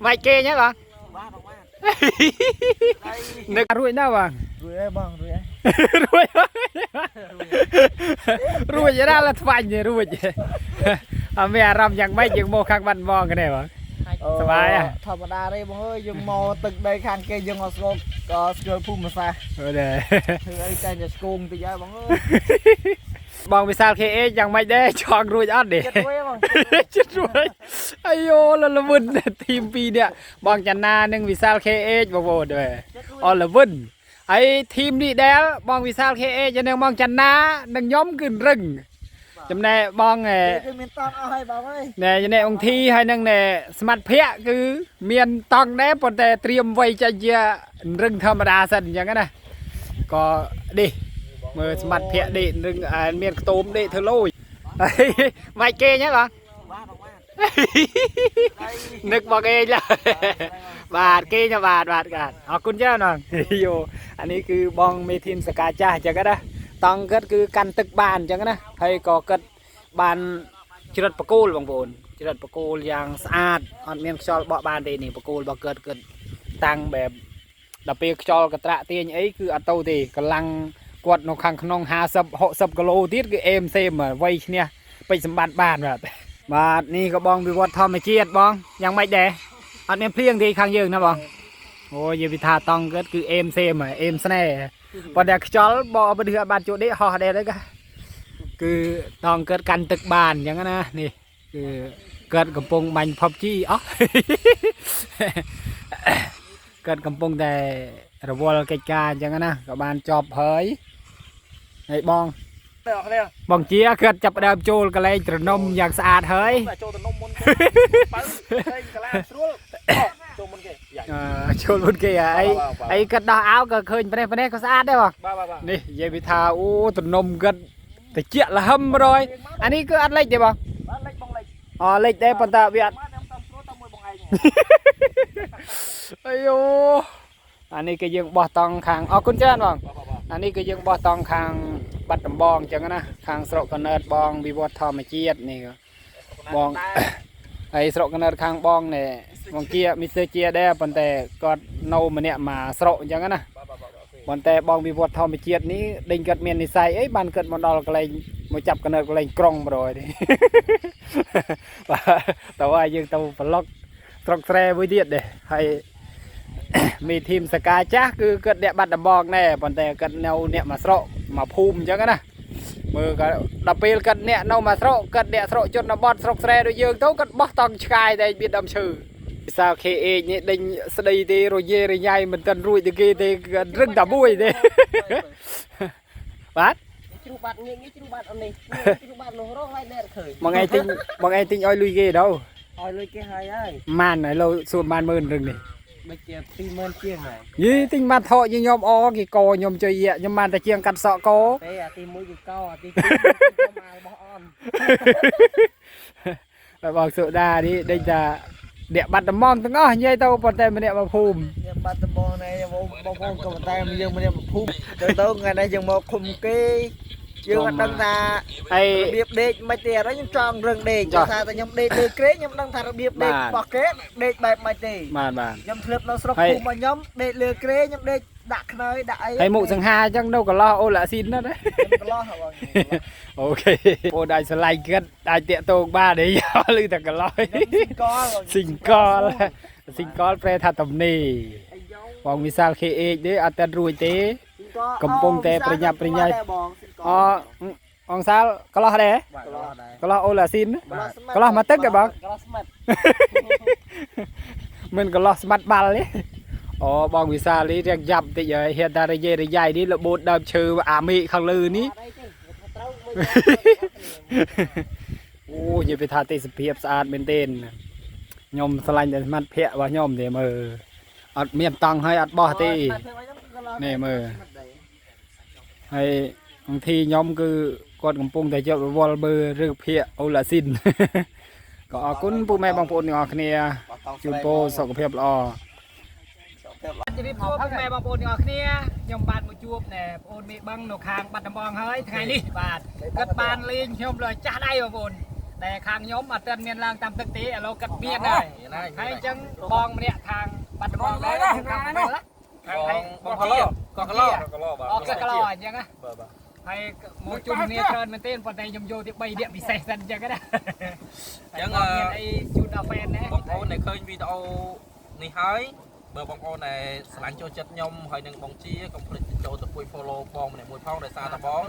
វាយគេញហ៎បង បាទបងបាទ នឹករួចណាស់បង រួចហើយបងរួចហើយ រួចរួចណាស់ឡាថ្វាញ់ទេរួចអត់មានអារម្មណ៍យ៉ាងម៉េចយើងមកខាងបាត់បងគ្នាបង សប្បាយហ៎ ធម្មតាទេបងអើយយើងមកទឹកដីខាងគេយើងអត់ស្គាល់ក៏ស្គាល់ភូមិសាស្ត្រ អឺដែរ ធ្វើអីតែតែស្គងតិចហើយបងអើយ បងវិសាល KH យ៉ាងម៉េចដែរចង់រួចអត់ទេ ចិត្តរួចហើយបង ចិត្តរួចអាយូលលវិនធីមពីរនាក់បងចន្ទានិងវិសាល KH បងប្អូនដែរអលវិនហើយធីមនេះដែលបងវិសាល KH និងបងចន្ទានិងខ្ញុំគឺរឹងចំណែកបងឯ គេមានតង់អស់ហើយបងអើយ ណែចំណែកអង្គធីហើយនឹងណែសមត្ថភៈគឺមានតង់ដែរប៉ុន្តែត្រៀមវ័យចេញជារឹងធម្មតាសិនអញ្ចឹងណាក៏នេះមើលសមត្ថភៈដេករឹងអាមានខ្ទមដេកធ្វើលយហើយវាយគេញហ៎បង បាទបងបាទ នឹកបងឯងឡើយបាទគេញបាទបាទបាទអរគុណច្រើនបងយោអានេះគឺបងមេធីមសកាចាស់អញ្ចឹងណាតង់គាត់គឺកាន់ទឹកបានអញ្ចឹងណាហើយក៏គាត់បានច្រឹតបកគោលបងប្អូនច្រឹតបកគោលយ៉ាងស្អាតអត់មានខ្យល់បក់បានទេនេះបកគោលរបស់គាត់គាត់តាំងបែបដល់ពេលខ្យល់កត្រាក់ទាញអីគឺអត់ទៅទេកម្លាំងគាត់នៅខាងក្នុង50 60គីឡូទៀតគឺអេមសេមវៃឈ្នះពេជ្រសម្បត្តិបានបាទ បាទនេះក៏បងវិវត្តធម្មជាតិបងយ៉ាងម៉េចដែរអត់មានភ្លៀងទេខាងយើងណាបងអូយយវិថាតង់គាត់គឺអេមសេមហ៎អេមស្នេហ៍ប៉ុន្តែខ្យល់បបឌឺអត់បានជួដេកហោះដែរទៅកាគឺតង់គាត់កាន់ទឹកបានអញ្ចឹងណានេះគឺគាត់កំពុងបាញ់ PUBG អស់ គាត់កំពុងតែរវល់កិច្ចការអញ្ចឹងណាក៏បានចប់ហើយហើយបង អ្នកគ្នា បងជាគាត់ចាប់ផ្ដើមចូលកលែងត្រនំយ៉ាងស្អាតហើយ ចូលទៅនំមុនគេបើគេកលាស្រួលចូលមុនគេយ៉ា អឺចូលមុនគេហ่ะអី បាទ អីគាត់ដោះអាវក៏ឃើញប្រេះប្រេះក៏ស្អាតដែរបង បាទបាទបាទ នេះនិយាយពីថាអូទំនំគាត់តិចលហឹមរយអានេះគឺអត់លិចទេបង បាទលេចបងលេច អលិចដែរប៉ុន្តែវាអត់ បាទខ្ញុំតាមស្រួលតាមមួយបងឯង អាយូអានេះគឺយើងបោះតង់ខាងអរគុណច្រើនបង បាទបាទបាទ អានេះគឺយើងបោះតង់ខាងបាត់ដំបងអញ្ចឹងណាខាងស្រុកកណើតបងវិវត្តធម្មជាតិនេះ បង ហើយស្រុកកណើតខាងបងនេះបងជាមីស្ទ័រជាដែរប៉ុន្តែគាត់នៅម្នាក់មួយស្រុកអញ្ចឹងណា បាទបាទបាទ ប៉ុន្តែបងវិវត្តធម្មជាតិនេះដេញគាត់មាននិស័យអីបានគាត់មកដល់កន្លែងមកចាប់កណើតកន្លែងក្រុងបណ្ដោយនេះ បាទតើឲ្យយើងទៅប្លុកស្រុកស្រែមួយទៀតដែរហើយ មីធីមសកាចាស់គឺគាត់អ្នកបាត់ដំបងដែរប៉ុន្តែគាត់នៅអ្នកមួយស្រុកមួយភូមិអញ្ចឹងណាមើលក៏ដល់ពេលគាត់អ្នកនៅមួយស្រុកគាត់អ្នកស្រុកជនបទស្រុកស្រែដូចយើងទៅគាត់បោះតង់ឆ្កាយតែមានដើមឈើភាសា KH នេះដេញស្ដីទេរយេរញ៉ៃមិនទាន់រួចទៅគេទេគាត់រឹងតែមួយទេ បាទ ជ្រុះបាត់ងាកនេះជ្រុះបាត់អត់នេះជ្រុះបាត់នោះរកហើយណែឃើញ បងឯងទិញបងឯងទិញឲ្យលុយគេដល់ ឲ្យលុយគេហើយហើយ ម៉ានឥឡូវសួរម៉ានម៉ឺនរឹងនេះ ដូចជា20000ជាងហើយ យីទិញបានថកយើងខ្ញុំអគេកខ្ញុំជួយយៈខ្ញុំបានតែជាងកាត់សក់ក ទេអាទី1គឺកអាទី2គឺមករបស់អន ហើយបងសុដានេះដេញថាអ្នកបាត់ដំបងទាំងអស់និយាយទៅប៉ុន្តែម្នាក់មកភូមិ ខ្ញុំបាត់ដំបងនេះបងបងប្អូនក៏ប៉ុន្តែយើងម្នាក់មកភូមិទៅទៅថ្ងៃនេះយើងមកឃុំគេយើងអត់ដឹងថា ហើយ របៀបដេកមិនទេឥឡូវខ្ញុំចង់រឿងដេកថាតែខ្ញុំដេកលើគ្រែខ្ញុំដឹងថារបៀបដេករបស់គេដេកបែបម៉េចទេ បាទបាទ ខ្ញុំធ្លាប់នៅស្រុកភូមិរបស់ខ្ញុំដេកលើគ្រែខ្ញុំដេកដាក់ខ្នើយដាក់អី ហើយមុខសង្ហាអញ្ចឹងនៅកន្លោះអូឡាស៊ីនណាស់ ខ្ញុំកន្លោះហ៎បង អូខេអូដាច់ស្រឡាញ់គិតអាចតាក់ទងបានទេ លឺតែកន្លោះ កល ស៊ីងកលស៊ីងកលប្រែថាទំនេរបងវិសាល KH ទេអត់ទាន់រួចទេ កំពុងតែប្រញាប់ប្រញាយ បង អអងសាលកន្លោះដែរ កន្លោះដែរ កន្លោះអូឡាស៊ីន កន្លោះមកទឹកហ៎បង ក្រស្មិត មិនកន្លោះស្មាត់បាល់ទេអូបងវិសាលនេះរៀងយ៉ាប់តិចហើយហ៊ានតែរយេរយ៉ៃនេះរបូតដើមឈើអាមេខាងលើនេះ អត់អីទេត្រូវមួយ អូនិយាយពីថាទេសភាពស្អាតមែនទែនខ្ញុំស្រឡាញ់តែសមត្ថភាពរបស់ខ្ញុំទេមើលអត់មានតង់ហើយអត់បោះទេនេះមើលហើយអង្គធីខ្ញុំគឺគាត់កំពុងតែជាប់រវល់មើលរឿងភាគអូឡាស៊ីន ក៏អរគុណពុកម៉ែបងប្អូនទាំងអស់គ្នាជូនពរសុខភាពល្អ ជម្រាបសួរពុកម៉ែបងប្អូនទាំងអស់គ្នាខ្ញុំបាទមកជួបណែបងប្អូនមេបឹងនៅខាងបាត់ដំបងហើយថ្ងៃនេះបាទគាត់បានលេងខ្ញុំលើចាស់ដៃបងប្អូន ដែលខាងខ្ញុំអត់ទាន់មានឡើងតាមទឹកទេឥឡូវកាត់មានហើយហើយអញ្ចឹងបងម្នាក់ខាងបាត់ដំបងដែរខាងនោះខាង បងកឡកកឡកឡបាទ អូកកឡអញ្ចឹងណា បាទបាទ ហើយមកជុំគ្នាច្រើនមែនទេប៉ុន្តែខ្ញុំយកទី3នាក់ពិសេសសិនអញ្ចឹងណា អញ្ចឹង មានអីជូនដល់ fan ណា បងប្អូនដែលឃើញវីដេអូនេះហើយបើបងប្អូនដែលស្រឡាញ់ចូលចិត្តខ្ញុំហើយនឹងបងជាកុំភ្លេចចូលទៅពួយ follow បងម្នាក់មួយផងដោយសារតែបង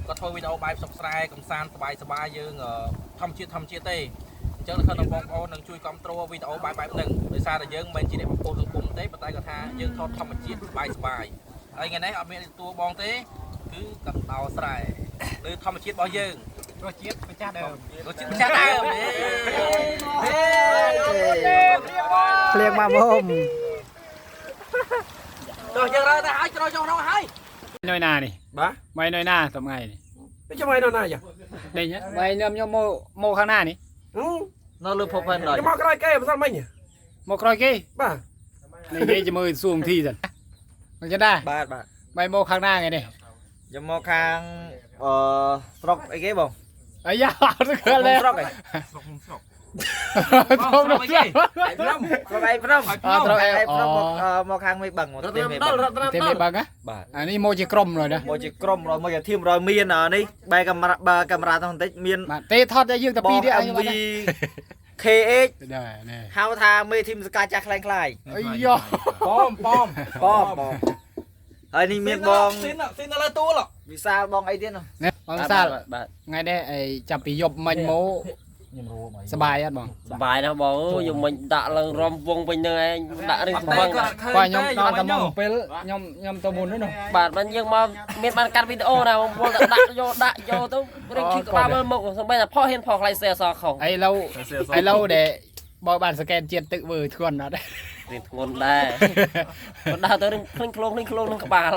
គាត់ធ្វើវីដេអូបែបសុខស្រែកំសាន្តសប្បាយសប្បាយយើងធម្មជាតិធម្មជាតិទេអញ្ចឹងនៅក្នុងបងប្អូននឹងជួយគ្រប់គ្រងវីដេអូបែបបែបហ្នឹងដោយសារតែយើងមិនមែនជាអ្នកបង្គោលសង្គមទេប៉ុន្តែគាត់ថាយើងថតធម្មជាតិសប្បាយសប្បាយហើយថ្ងៃនេះអត់មានទទួលបងទេគឺកណ្ដោស្រែឬធម្មជាតិរបស់យើង រសជាតិម្ចាស់ដើម រសជាតិម្ចាស់ដើមហេ ភ្លៀងមកមុំ ដល់យើងរើទៅហើយចូលចូលក្នុងហើយ នៅណានេះ បាទ មកនៅណាតំថ្ងៃនេះ នេះចាំឲ្យនៅណាយ៉ា ដេញមកខ្ញុំខ្ញុំមកមកខាងណានេះ ហឹម នៅលើភពផែនដី ខ្ញុំមកក្រោយគេមិនសិនមិញ មកក្រោយគេ បាទ នេះនិយាយជាមួយសួងធីសិនមកចឹងដែរ បាទបាទ មកមកខាងណាថ្ងៃនេះ ខ្ញុំមកខាងអឺស្រុកអីគេបង អាយ៉ាអត់ស្គាល់ទេ ស្រុកអី ស្រុកស្រុក ធំដល់ គេ ស្រុកអីព្រំ អត់ត្រូវអី អីព្រំមកមកខាងមេបឹងមកទេមេបឹង ទេមេបឹងហ៎ បាទ អានេះមកជាក្រុមrồiណា មកជាក្រុមរមកជាធីមរមាននេះបែកាមេរ៉ាបើកាមេរ៉ាទៅបន្តិចមាន បាទទេថតតែយើងតែ បង ពីរទៀត MV KH ដែរនេះ ហៅថាមេធីមសកាចាស់ខ្លែងខ្លាយ អាយ៉ា ប៉មប៉ម បងបងហើយនេះមានបង ស៊ីនស៊ីននៅលើទួល វិសាលបងអីទៀតនោះ នេះបងសាល បាទ ថ្ងៃនេះអីចាប់ពីយប់មិញមកសប្បាយអត់បង សบายណាស់បងអើយខ្ញុំមិនដាក់ឡើងរំវងវិញនឹងឯងដាក់រឿងស្បឹង បាទខ្ញុំដល់តែម៉ោង7ខ្ញុំខ្ញុំទៅមុននោះ បាទមិនយើងមកមានបានកាត់វីដេអូណាបងប្អូនដាក់យកដាក់យកទៅរឿងឈឺក្បាលមើលមុខសំបីតែផុសហ៊ានផុសខ្លាយសេអសខុស ឥឡូវឥឡូវដែលបើបានសកែនជាតិទឹកវើធ្ងន់អត់ រឿងធ្ងន់ដែរគាត់ដើរទៅរឿងឃ្លីងឃ្លងឃ្លីងឃ្លងនឹងក្បាល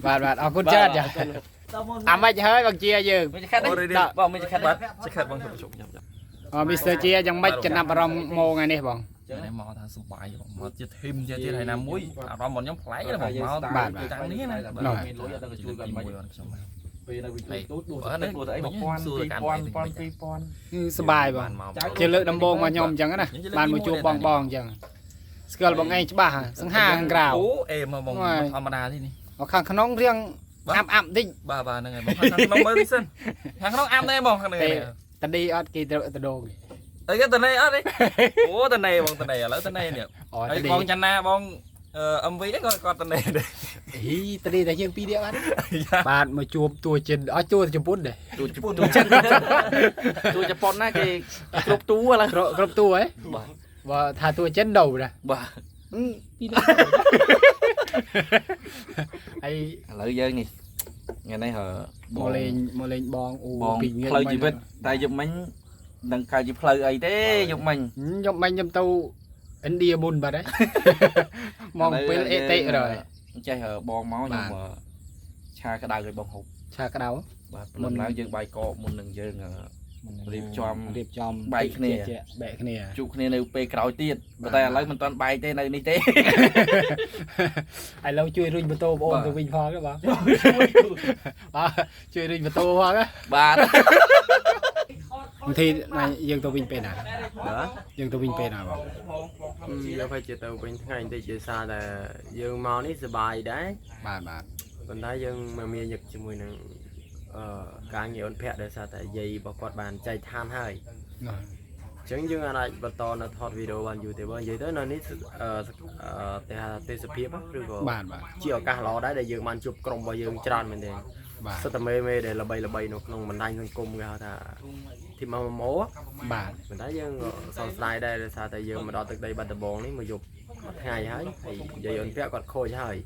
បាទបាទអរគុណច្រើនចាអាម៉េចហើយបងជាយើង មិនខាត់ទេបងមិនខាត់បាទ ចេះខាត់បងជប់ជប់ខ្ញុំ អមីស្ទ័រជាយ៉ាងម៉េចចំណាប់អារម្មណ៍មកថ្ងៃនេះបង ចឹងនេះមកថាសុបាយបងមកជាធីមជាទៀតហើយណាមួយអារម្មណ៍របស់ខ្ញុំប្លែកណាបងមក បាទ តាំងនេះណា មានលុយអត់ដឹងជួយគាត់មិន ខ្ញុំ ពេលនៅវិទូទូដួសទឹកដួសទៅអី1000 2000 2000 គឺសប្បាយបងជាលើកដំបូងមកខ្ញុំអញ្ចឹងណាបានមកជួបបងបងអញ្ចឹងស្គាល់បងឯងច្បាស់សង្ហាខាងក្រៅ អូអេមកបងធម្មតាទេនេះ មកខាងក្នុងរៀងអាប់អាប់តិច បាទបាទហ្នឹងហើយបងខាងក្នុងមើលតិចសិនខាងក្នុងអាប់ដែរបងខាងនេះ តឌីអត់គេត្រូវតដូង អីគេតនេអត់ទេអូតនេបងតនេឥឡូវតនេនេះ អូតឌី ហើយបងចន្ទនាបង MV ហ្នឹងក៏គាត់តនេដែរ ហ៊ីតឌីតែយើងពីរនាក់បាទបាទមកជួបតួចិនអត់ជួបជប៉ុនដែរ ទូជប៉ុនទូចិនទូជប៉ុនណាគេគ្រប់ទូឥឡូវ គ្រប់គ្រប់តួហ៎ បាទ បើថាតួចិនដូរណា បាទ ពីរនាក់ហើយ ឥឡូវយើងនេះថ្ងៃនេះ មកលេងមកលេងបងអូ បង ពីងា ផ្លូវជីវិតតែយប់មិញដឹងកើតជាផ្លូវអីទេយប់មិញ ខ្ញុំមិញខ្ញុំទៅឥណ្ឌាមុនបាត់ហើយ មកពេលអេតិrồi ចេះបងមកខ្ញុំឆាក្តៅឲ្យបងហូប ឆាក្តៅ បាទព្រលឹមឡើងយើងបាយកកមុននឹងយើង រៀបចំ រៀបចំ បែកគ្នា បែកគ្នា ជួបគ្នានៅពេលក្រោយទៀតប៉ុន្តែឥឡូវមិនទាន់បែកទេនៅនេះទេ ឥឡូវជួយរុញម៉ូតូបងអូនទៅវិញផងទេបាទបាទជួយរុញម៉ូតូផងណា បាទ មន្ទីរណាយើងទៅវិញពេលណា បាទ យើងទៅវិញពេលណាបង យកទៅជាទៅវិញថ្ងៃបន្តិចជាសារតែយើងមកនេះសប្បាយដែរ បាទបាទ ប៉ុន្តែយើងមកមានញឹកជាមួយនឹងអឺការងារអូនភ័ក្រដោយសារតែយាយរបស់គាត់បានចែកឋានហើយ នោះ អញ្ចឹងយើងអាចបន្តនៅថតវីដេអូបានយូរទេបើនិយាយទៅនៅនេះអឺតែថាទេសភាពឬក៏ បាទបាទ ជាឱកាសល្អដែរដែលយើងបានជួបក្រុមរបស់យើងច្រើនមែនទែន បាទ សិតតែមេមេដែលល្បីល្បីនៅក្នុងបណ្ដាញសង្គមគេហៅថាធីម MMO បាទ ប៉ុន្តែយើងក៏សោកស្ដាយដែរដោយសារតែយើងមកដល់ទឹកដីបាត់ដំបងនេះមកយប់មួយថ្ងៃហើយហើយយាយអូនភ័ក្រគាត់ខូចហើយ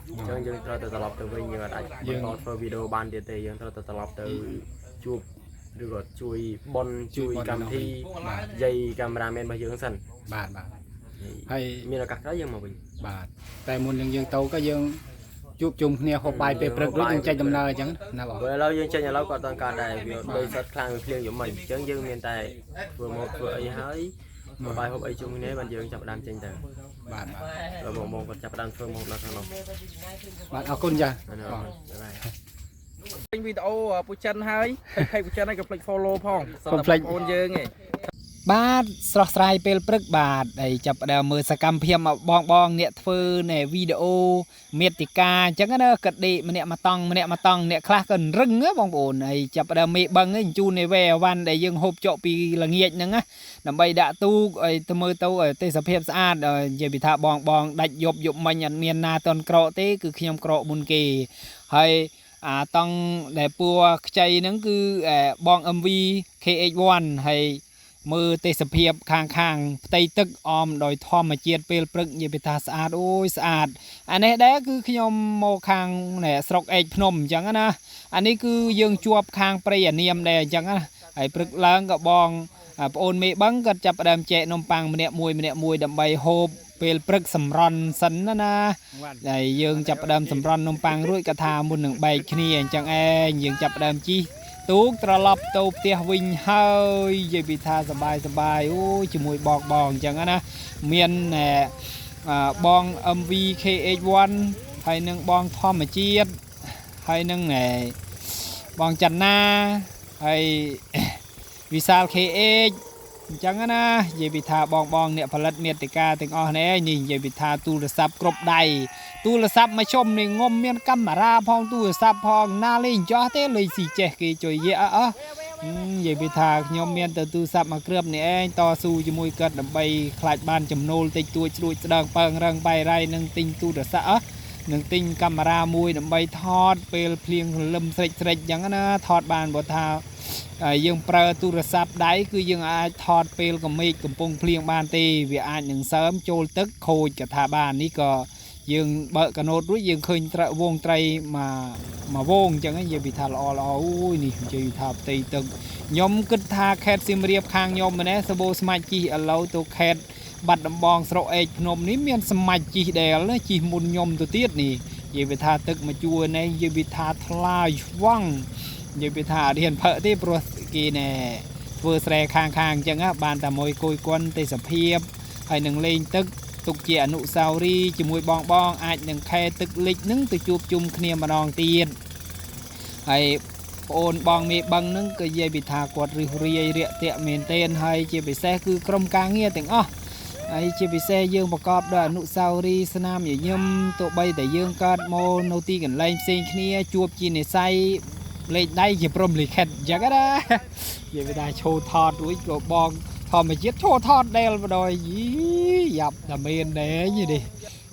អញ្ចឹងយើងត្រូវតែត្រឡប់ទៅវិញយើងអាចបន្តធ្វើវីដេអូបានទៀតទេយើងត្រូវតែត្រឡប់ទៅជួបឬក៏ជួយបនជួយកម្មវិធី បាទ យាយកាមេរ៉ាមែនរបស់យើងសិន បាទបាទហើយ មានឱកាសក្រោយយើងមកវិញ បាទតែមុននឹងយើងទៅក៏យើងជួបជុំគ្នាហូបបាយពេលព្រឹករួចយើងចេញដំណើរអញ្ចឹងណាបង ព្រោះឥឡូវយើងចេញឥឡូវគាត់តន់កើតដែរវាដូចសិតខ្លាំងវាភ្លៀងយំមិញអញ្ចឹងយើងមានតែធ្វើមកធ្វើអីហើយបាយហូបអីជុំគ្នាបានយើងចាប់ផ្ដើមចេញទៅ បាទបាទ ដល់បងបងគាត់ចាប់ផ្ដើមធ្វើមកដល់ខាងនោះ បាទអរគុណចា ហ្នឹង បង ហើយបាយ ឃើញវីដេអូពូចិនហើយឃើញពូចិនហើយកុំភ្លេច follow ផង កុំភ្លេច បងប្អូនយើងឯង បាទស្រស់ស្រាយពេលព្រឹកបាទហើយចាប់ផ្ដើមមើលសកម្មភាពមកបងបងអ្នកធ្វើណែវីដេអូមេតិកាអញ្ចឹងណាក៏ដេកម្នាក់មកតង់ម្នាក់មកតង់អ្នកខ្លះក៏រឹងណាបងប្អូនហើយចាប់ផ្ដើមមេបឹងឯងជូននៃវេអវ៉ាន់ដែលយើងហូបចុកពីល្ងាចហ្នឹងណាដើម្បីដាក់ទូកឲ្យទៅមើលទៅឲ្យទេសភាពស្អាតហើយនិយាយពីថាបងបងដាច់យប់យប់មិញអត់មានណាតន់ក្រកទេគឺខ្ញុំក្រកមុនគេហើយអាតង់ដែលពួរខ្ចីហ្នឹងគឺបង MV KH1 ហើយ មើលទេសភាពខាងខាងផ្ទៃទឹកអមដោយធម្មជាតិពេលព្រឹកនិយាយពីថាស្អាតអូយស្អាតអានេះដែរគឺខ្ញុំមកខាងណែស្រុកឯកភ្នំអញ្ចឹងណាអានេះគឺយើងជាប់ខាងព្រៃអានាមដែរអញ្ចឹងណាហើយព្រឹកឡើងក៏បងអាប្អូនមេបឹងគាត់ចាប់ផ្ដើមចែកនំប៉័ងម្នាក់មួយម្នាក់មួយដើម្បីហូបពេលព្រឹកសម្រន់សិនណាណាហើយយើងចាប់ផ្ដើមសម្រន់នំប៉័ងរួចក៏ថាមុននឹងបែកគ្នាអញ្ចឹងឯងយើងចាប់ផ្ដើមជី ទូកត្រឡប់ទៅផ្ទះវិញហើយនិយាយពីថាសបាយសបាយអូយជាមួយបងបងអញ្ចឹងណាមានណែអាបង MV KH1 ហើយនឹងបងធម្មជាតិហើយនឹងណែបងចន្ទណាហើយ វិសាល KH អញ្ចឹងណានិយាយពីថាបងបងអ្នកផលិតមេតិកាទាំងអស់នេះនេះនិយាយពីថាទូរស័ព្ទគ្រប់ដៃទូរស័ព្ទមកជុំនេះងុំមានកាមេរ៉ាផងទូរស័ព្ទផងណាលេងចោះទេលេងស៊ីចេះគេជួយយៈអស់និយាយពីថាខ្ញុំមានទៅទូរស័ព្ទមកគ្រាប់នេះឯងតស៊ូជាមួយគាត់ដើម្បីខ្លាចបានចំណូលតិចតួចស្រួចស្ដើងប៉ើងរឹងបាយរៃនឹងទិញទូរស័ព្ទអស់នឹងទិញកាមេរ៉ាមួយដើម្បីថតពេលភ្លៀងរលឹមស្រិចស្រិចអញ្ចឹងណាថតបានបើថា ហើយយើងប្រើទូរស័ព្ទដៃគឺយើងអាចថតពេលកមេឃកំពុងភ្លៀងបានទេវាអាចនឹងសើមចូលទឹកខូចកថាបាននេះក៏យើងបើកកណូតរួចយើងឃើញត្រវងត្រីមកមកវងអញ្ចឹងនិយាយពីថាល្អល្អអូយនេះនិយាយថាផ្ទៃទឹកខ្ញុំគិតថាខេត្តសៀមរាបខាងខ្ញុំម្នេះសបោស្មាច់ជីឥឡូវទៅខេត្តបាត់ដំបងស្រុកឯកភ្នំនេះមានស្មាច់ជីដែលណាជីមុនខ្ញុំទៅទៀតនេះនិយាយពីថាទឹកមកជួរនេះនិយាយពីថាថ្លាយឆ្វង់ និយាយពីថាអត់ហ៊ានផឹកទេព្រោះគេណែធ្វើស្រែខាងខាងអញ្ចឹងណាបានតែមួយគយគន់ទេសភាពហើយនឹងលេងទឹកទុកជាអនុស្សាវរីយ៍ជាមួយបងបងអាចនឹងខែទឹកលិចនឹងទៅជួបជុំគ្នាម្ដងទៀតហើយប្អូនបងមេបឹងនឹងក៏និយាយពីថាគាត់រឹសរាយរាក់ទាក់មែនទែនហើយជាពិសេសគឺក្រុមការងារទាំងអស់ហើយជាពិសេសយើងប្រកបដោយអនុស្សាវរីយ៍ស្នាមញញឹមទោះបីតែយើងកើតមកនៅទីកន្លែងផ្សេងគ្នាជួបជានិស័យ លេខដៃជាព្រមលិខិតអញ្ចឹងណានិយាយថាឈោថតរួចក៏បងធម្មជាតិឈោថតដែលបដ ாய் យីយ៉ាប់តែមានដែរនេះនិ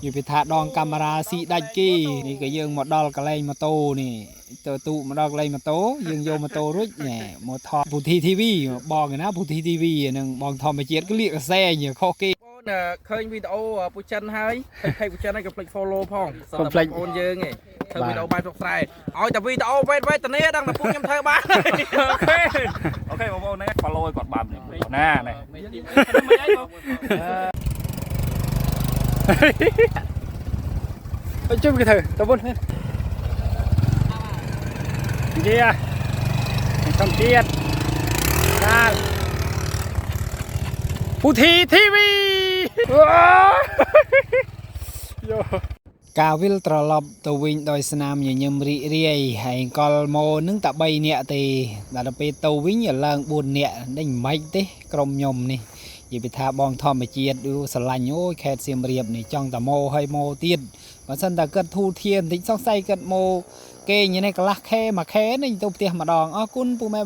យាយពីថាដងកាមេរ៉ាស៊ីដាច់គេនេះក៏យើងមកដល់កន្លែងម៉ូតូនេះទៅទូមកដល់កន្លែងម៉ូតូយើងយកម៉ូតូរួចណែមកថតពូធី TV បងឯណាពូធី TV ហ្នឹងបងធម្មជាតិក៏លៀកកសែងខុសគេ បងប្អូនឃើញវីដេអូពូចិនហើយឃើញពូចិនហើយកុំភ្លេច follow ផង កុំភ្លេច បងប្អូនយើងឯងធ្វើវីដេអូបាយស្រុកស្រែឲ្យតែវីដេអូវេតវេទនាដឹងតែពួកខ្ញុំធ្វើបាន OK OK បងប្អូននេះ follow ឲ្យគាត់បានណានេះ អើជួយគេធ្វើតើបុននិយាយសំទៀតដាល់ពូធីធីវីយោការវិលត្រឡប់ទៅវិញដោយស្នាមញញឹមរីករាយហើយកលម៉ូនឹងតែ3នាក់ទេដល់ទៅពេលទៅវិញឡើង4នាក់ដេញមិនទេក្រុមខ្ញុំនេះនិយាយពីថាបងធម្មជាតិអូស្រឡាញ់អូយខេត្តសៀមរាបនេះចង់តែម៉ូហើយម៉ូទៀតបើសិនតែគិតធូធានបន្តិចសង្ស័យគិតម៉ូគេញ៉នេះកន្លះខេមួយខេនេះទៅផ្ទះម្ដងអរគុណពូម៉ែ។